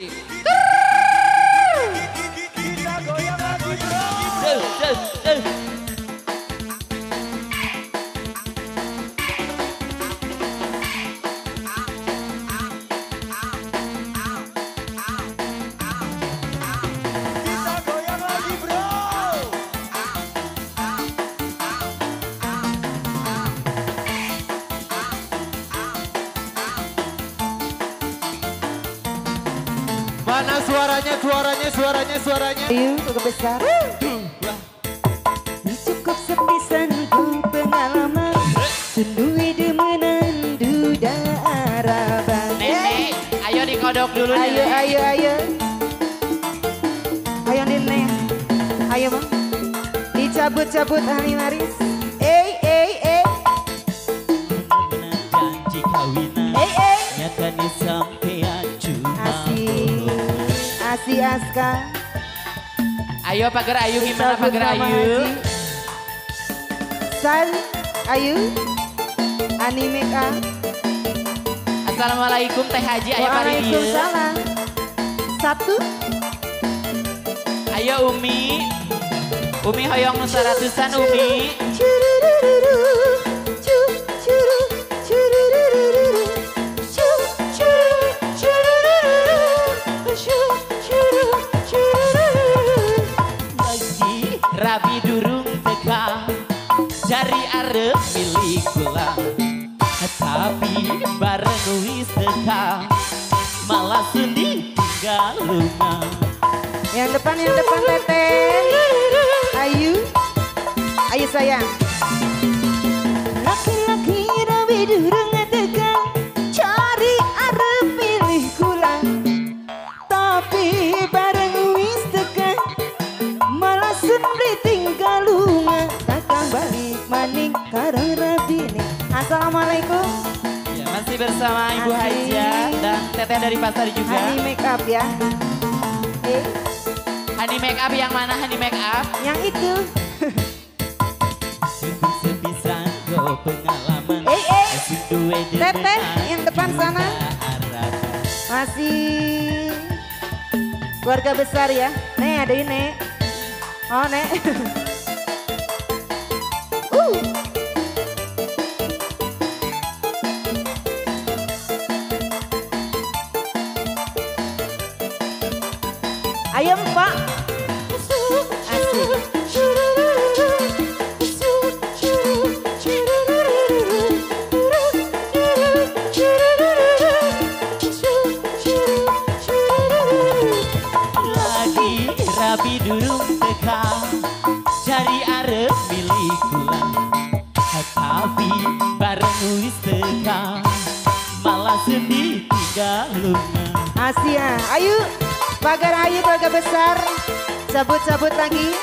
Kita goyang lagi bro. Kita goyang lagi bro. Mana suaranya, suaranya, suaranya, suaranya. Ayo, besar. Cukup sepisan ku pengalaman. Sundui demenan duda Araban. Nenek, ayo dikodok dulu. Ayo, ayo, ayo. Ayo nenek. Ayo bang. Dicabut-cabut ahli waris. Eh, eh, eh. Janji kawinan. Eh, eh. Nyatanya sampean cuma. Asih. Asih Aska. Ayo Pagar Ayu, gimana Pagar Ayu? Sal Ayu, Anime K. Assalamualaikum Teh Haji, ayo pari. Waalaikumsalam. Satu. Ayo Umi, Umi hoyong nu 100-an Umi. Rabi durung teka cari arep milik kula, tapi bareng wis teka malah sedih tinggal lunga. Yang depan Teteh. Ayu, ayu sayang. Laki-laki rabi durung teka cari arep milik kula, tapi bareng wis teka malah sendiri tinggal lunga. Kakang balik maning karang rabine. Assalamualaikum. Ya, masih bersama Ibu Haja dan Teteh dari pasar juga. Honey make up ya. Honey make up yang mana honey make up? Yang itu. Sepisan go pengalaman. Teteh yang depan sana. Masih keluarga besar ya. Nih ada ini. Oh, Nek. Ayo Pak. Asik. Lagi rabi durung teka cari arep milik kula, tapi bareng wis teka malah sedih tinggal lunga. Asia, ayo Pagar Ayu keluarga besar, cabut-cabut lagi.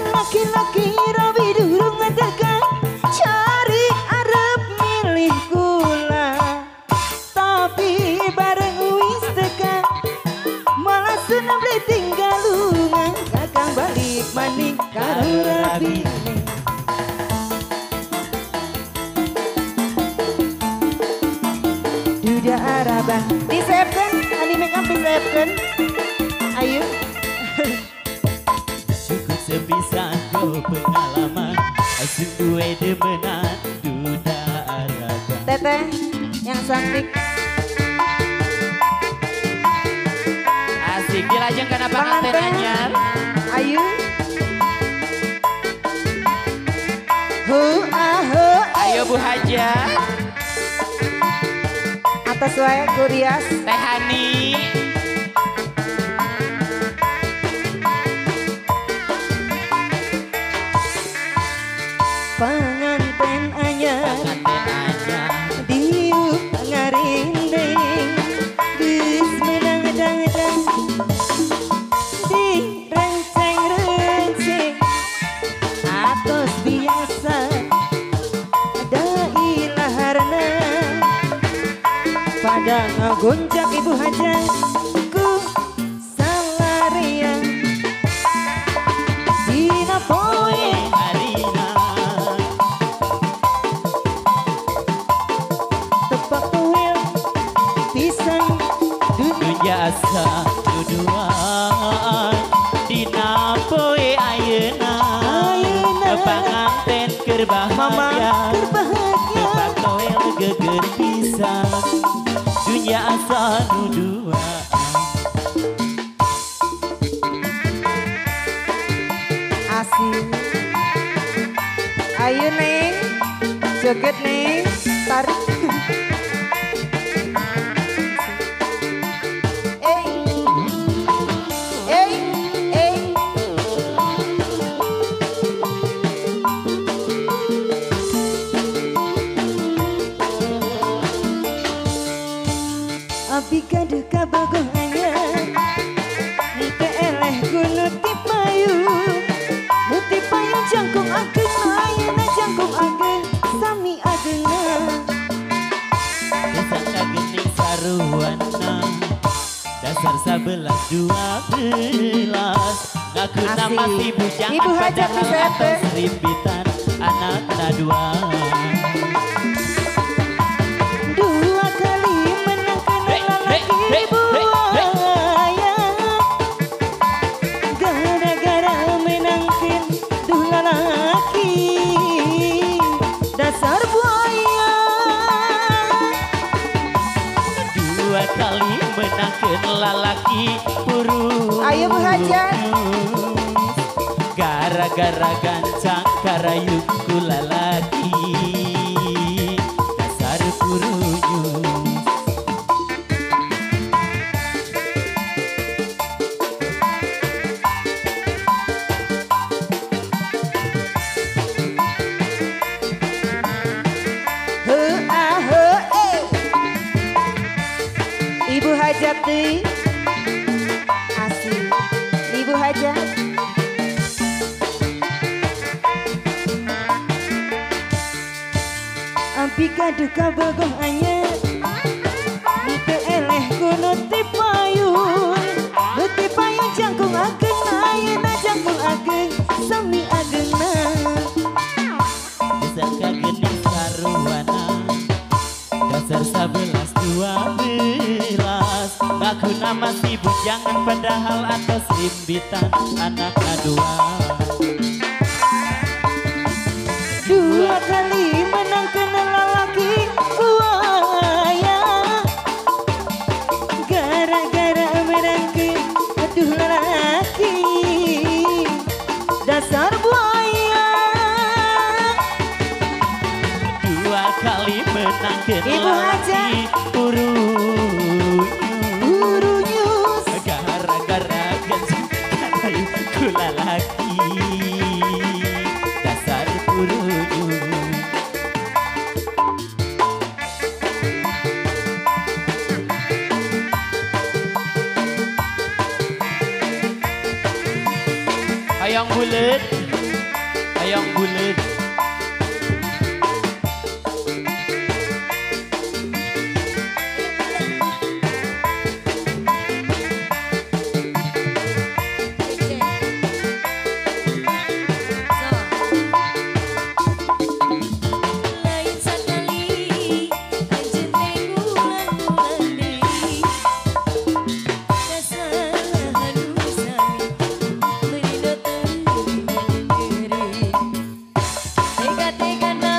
Laki-laki rabi durung teka cari arep milik kula, tapi bareng wis teka malah senang beli tinggal lunga. Kakang balik maning karo rabine. Duda Araban disepkan, anime up disepkan. Ayo. Cukup sepisan go pengalaman, sing duwe demenan duda Araban. Teteh yang cantik. Asik, dilajeng karena panganten anyar. Ayo. Hu ahu. Ayo Bu Haja. Atas wae Gurias. Teh Hani. Panganten anyar. Diuk ngarinding. Geus menang dangdang. Direnceng-renceng. Atos biasa. Dailaharna. Pada ngagonjak Ibu Haja ku salaria. Dina poe harina. Tepak tuil pisang Dunya asa duduaan dina poe ayeuna panganten keur bahagia patoel geger pisan dunya asa duduaan. Asik. Ayo Neng, joget Neng, tarik. Abi gaduh kabogoh anyar, teu eleh ku nu ti payun, nu ti payun jangkung ageung, ayeuna jangkung ageung, sami ageungna. Dasar kagening saruana, dasar 11-12, ngakuna masih bujang, Ibu Hajat padahal atos rimbitan anakna dua. Dua kali menangkan lalaki buaya, gara-gara menangkan duh lalaki dasar buaya. Dua kali menangkan lalaki purus. Ayo Bu Hajat. Gara-gara gancang karayuk ku lalaki dasar purunyus. Ibu Hajat deui. Asik. Ibu Hajat. Abi gaduh kabogoh anyar, teu eleh ku nu ti payun, nu ti payun jangkung ageung, ayeuna jangkung ageung, sami ageungna. Dasar kagening saruana, dasar 11-12, ngakuna masih bujangan padahal atos rimbitan anakna dua. Dua kali menangkan lalaki buaya, gara-gara menangkan aduh lalaki dasar buaya. Dua kali menangkan Ibu lalaki purunyus, purunyus, gara-gara gancang karayuk ku lalaki dasar purunyus. Ayang bulet, ayang bulet. Lain sakali anjeun teh ngulang-ngulang deui kasalahan nu sami meuni teu tega-tegana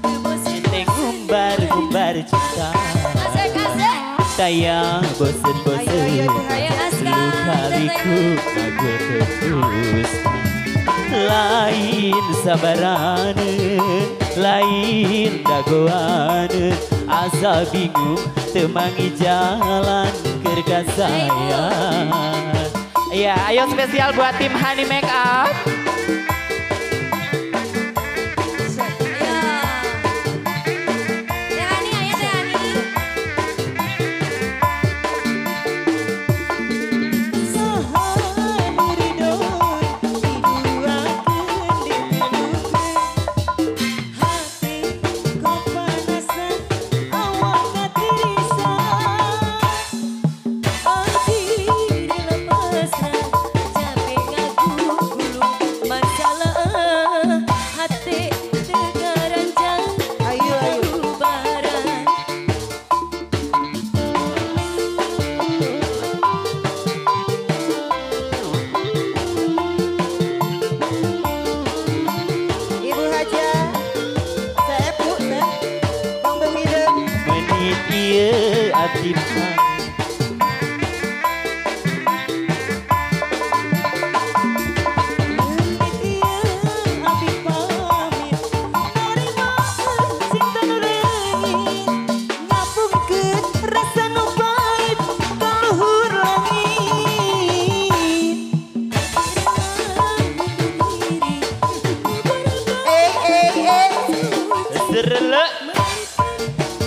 teu bosen Teh gumbar-gumbar cinta, tayang bosen-bosen, luka-liku ngagul terus. Lain sabaraneun, lain dagoaneun, asa bingung temangi jalan keur kasayang. Iya, ayo spesial buat tim Honey Make Up. Capek ngaku gulung. timpang.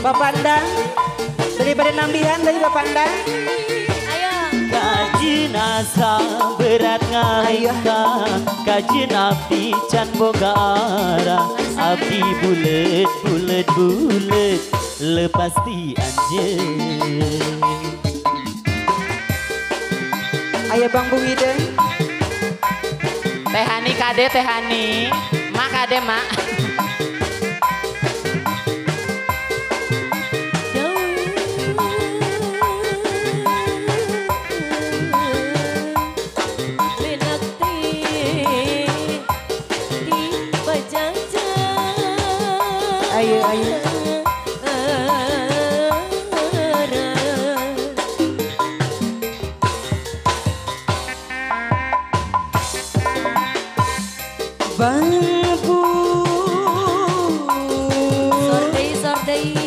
Bapak Andang, daripada nambihan dari Bapak Andang. Ayo. Kaji nasa berat ngalengka, kaji abdi can boga arah, abdi bulet bulet bulet lepas di anjeun. Ayo Bang Bung Iden. Teh Hani kade Teh Hani, mak kade mak. Ayo, ayo. Bambu. Sordei, sordei.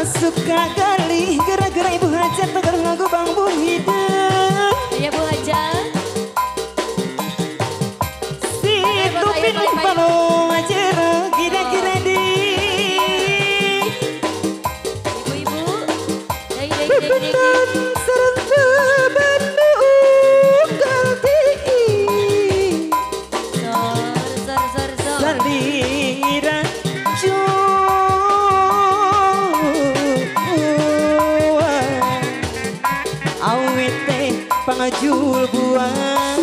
Suka kali gara-gara Ibu Hajat tegar ngaku Bang Bu Hideng. Iya Bu Hajat. Si tupin palo ajero kira-kira di. Ibu-ibu. Dai dai dai dai. Sareng bebandu unggal tii. Sor sor sor sor. Salira pangajul buah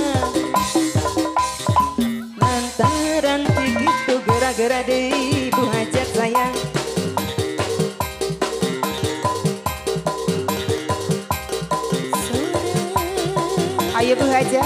lantaran begitu gara-gara di Ibu Hajat sayang. Ayo Bu Hajat.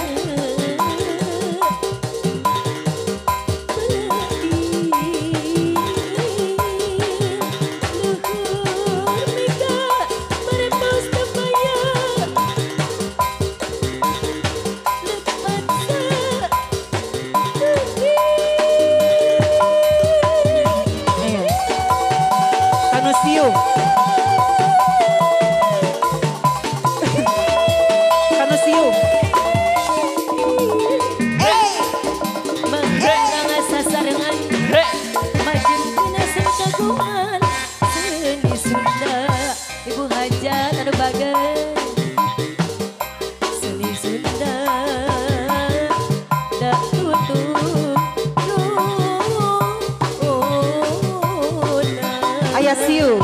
Ayasiu.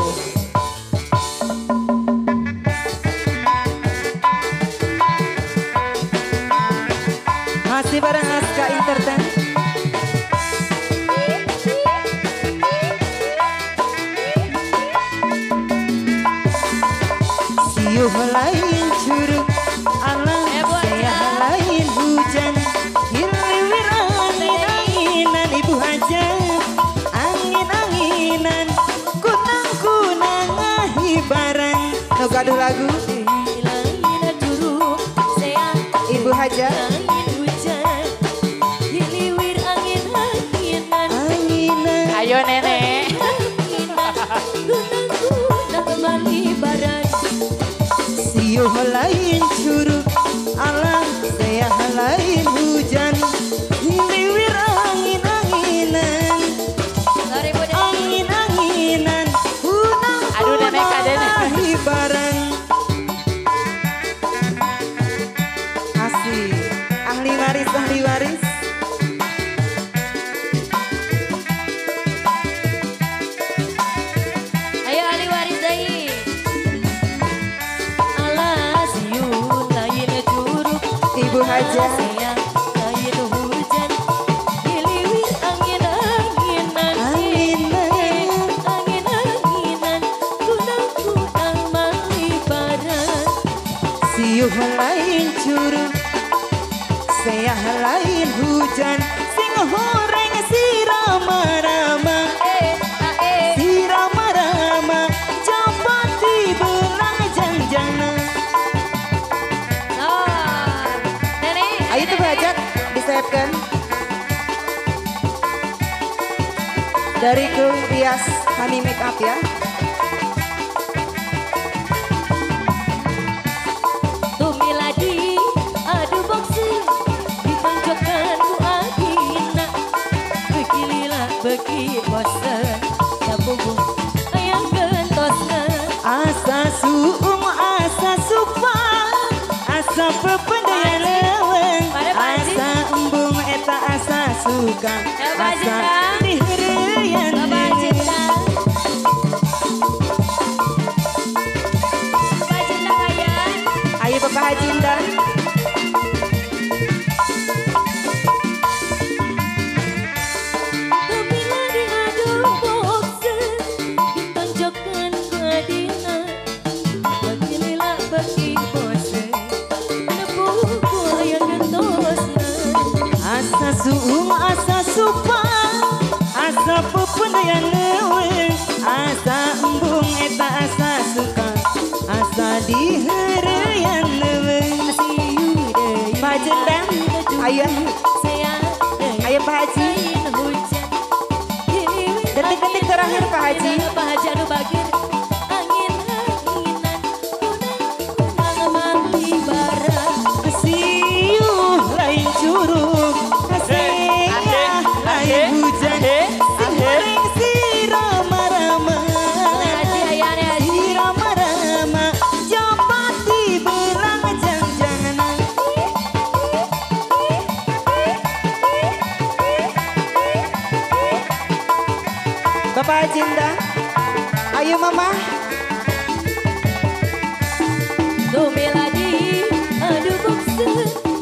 Masih bareng Aska Entertain. Siuh lain curug alam saya lain hujan hiliwir angin-anginan Ibu Hajat angin-anginan kunang-kunang ahibaran. Nu gaduh lagu Ibu Hajat Ayo nenek. Siuh lain curug alam saya lain hujan hiliwir angin-anginan angin-anginan kunang-kunang ahibaran. Haja. Lain hujan diliwir angin-anginan. Angin-anginan kunang-kunang malibaran. Siuh lain curug, seah lain hujan, sing horeng si rama-rama. Si rama-rama japati belang jangjana. Ayo tuh hajat disiapkan. Dari ke Rias Honey Make Up ya. Tumiladi adu bokse ditonjokkan ku adina. Begililah begi bosen kapugu ayang gentosna. Asa suum asa supa asa pependayan leweng asa embung eta asa suka asa diheureyan. Bapak Cinta, Bapak Cinta kaya. Ayo Bapak Haji Indah. Tumiladi adu bokse ditonjokkan ku adina. Begililah begi bosen nepuku ayang gentosna. Asa suum asa supa asa pependayan leweng asa embung eta asa suka asa diheureyan leweng. Pak Jendang, ayo. Ayo Pak Haji. Detik-detik terakhir Pak Haji. Pak Haji anu bagir. Angin-anginan kunang-kunang malibaran. Siuh lain curug, seah lain hujan, sing horeng si rama-rama. Si rama-rama japati belang jangjangana. Bapak Haji Indah, ayo Mama. Tumiladi adu bokse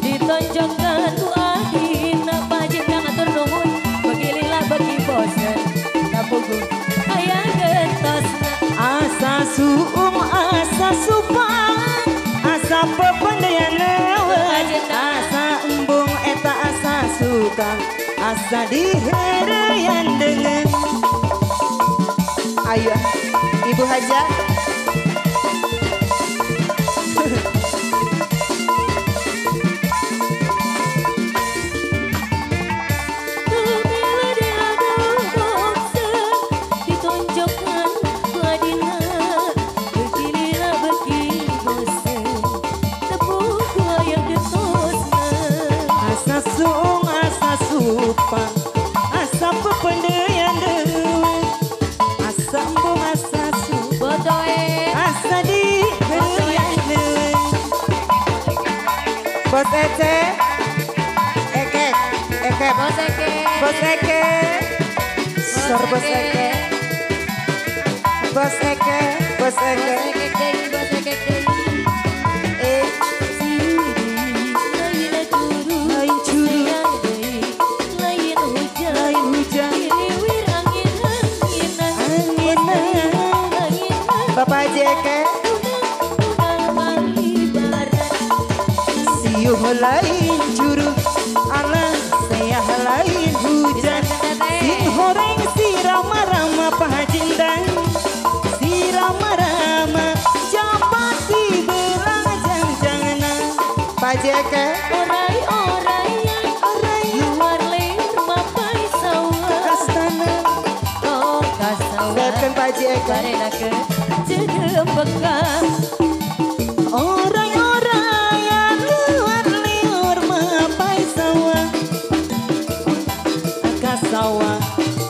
ditonjokkan ku adina. Pak Haji Indah ngatur nuhun begililah begi bosen kapugu ayang gentosna. Asa suum asa supa asa pependayan leweng asa embung eta asa suka asa diheureyan deungeun. Ayo Ibu Haja. Tumiladi adu bokse ditonjokkan ku adina. Begililah begi bosen tepuku ayang gentosna. Asa suung asa supa asa pependayan leweng asa embung asa supa Bodoe asa diheureyan leweng. Bos Ece, Eke, Eke, Bos Eke, Bos Eke, Sor Bos Eke, Bos Eke, Bos Bos Eke, Eke deui, Bos Eke deui. Eh, Lain curug, lain curug, seang deui, lain hujan, lain hujan, diliwir angin-anginan, anginan. anginan, Bapak Haji Eke, kunang-kunang malibaran. siuh lain curug, alah seah lain hujan, sing horeng si rama-rama Pak Haji Indang, si rama-rama japati belang jangjangana. Pak Haji Eke, Orai-oraian, orai luar lir mapai sawah, kastana, oh kasawah. siapkan Pak Haji Eke. Barena ke cedem bekam. Orai-oraian luar liur mapai sawah, kasawah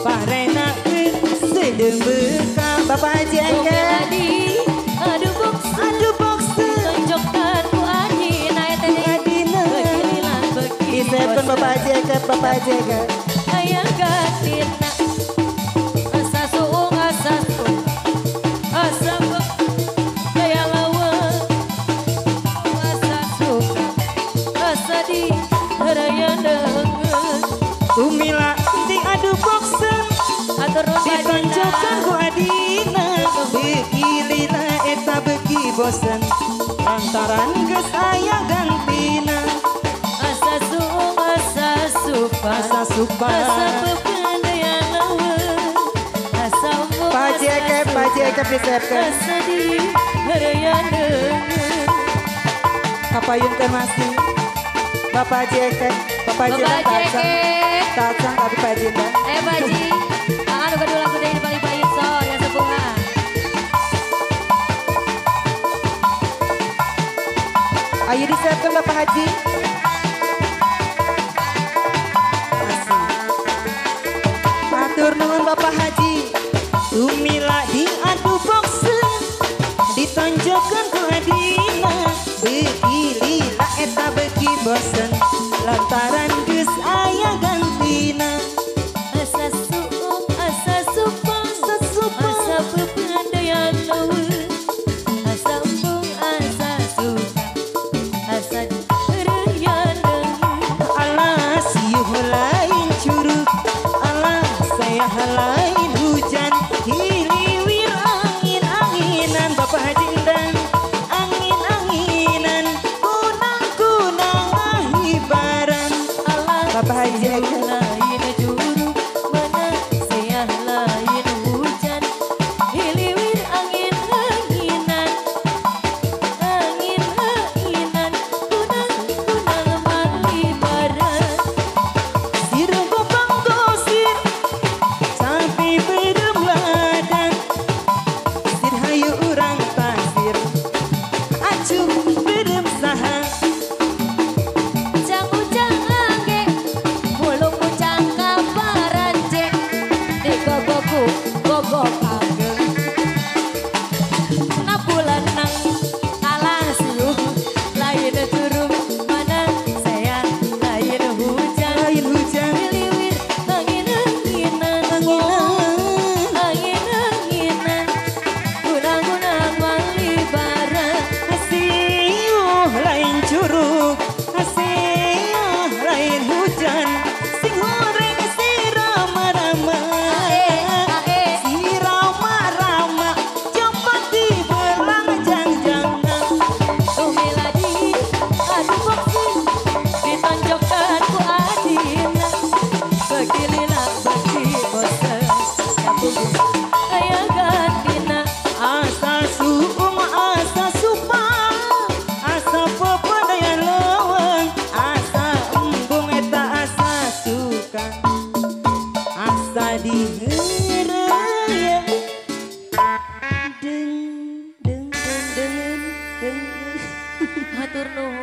parena ke sedeng bekam. Bapak Haji Eke, Tumiladi adu bokse adu bokse tonjokkan ku adina eta deui. adina. Beginilah begi Disiapkan bosen Bapak Haji Eke, Bapak Haji Eke. ayang gatina. Asa suung asa suung asa bek daya lawa asa suka asa di bosen lantaran geus aya gantina. Asa suung asa supa asa supa asa pependean leuweung asa embung Pak Haji Ekep, Pak Haji Ekep disiapkan. Asa di heureyan deungeun. Kapayun teh masih Bapak Haji Ekep, Bapak Haji Bapak Tacang, tapi Pak Haji enggak. Ayo Pak Haji, tangan uga dua lagu deui di paling payun sor yang sepungan. Ayo disiapkan Bapak Haji. Masih. Matur nuwun Bapak Haji. Sumila diadu boxen, ditonjokkeun ku adina. Beuki lila eta beuki bosen, lantaran geus aya gantina. Asa suung asa supa asa pependean leuweung asa embung asa suka asa heureyan deungeun. Alah siuh lain curug, alah saya lain hujan, hiliwir angin-anginan Bapak Haji Endang, angin-anginan kunang-kunang ahibaran. Alah Bapak Haji Ekep. lain curug mana saya lain hujan, hiliwir angin-anginan angin-anginan kunang-kunang malibaran. Sir gopang gosir sampai beureum ladang, sir hayu urang pasir acuk beureum saha. Jang ujang angge mulung ucang kabaranje di gogoku gogok ageng nabulanang. Alah siuh lain curug mana saya lain hujan, Lain hujan hiliwir angin-anginan anginan angin-anginan kunang-kunang malibaran. Siuh lain curug, siuh lain hujan, sing horeng si rama-rama, si rama-rama cepat dibelang jang-jangan. Sumila di adu boxing ditonjokkan ku adina, bagi lila bagi bosen kapugu aya gantina. Asa suung asa supa asa pependean leuweung, asa embung eta asa suka asa diheureuyeuh. Deng deng deng deng deng. Hatur nuhun.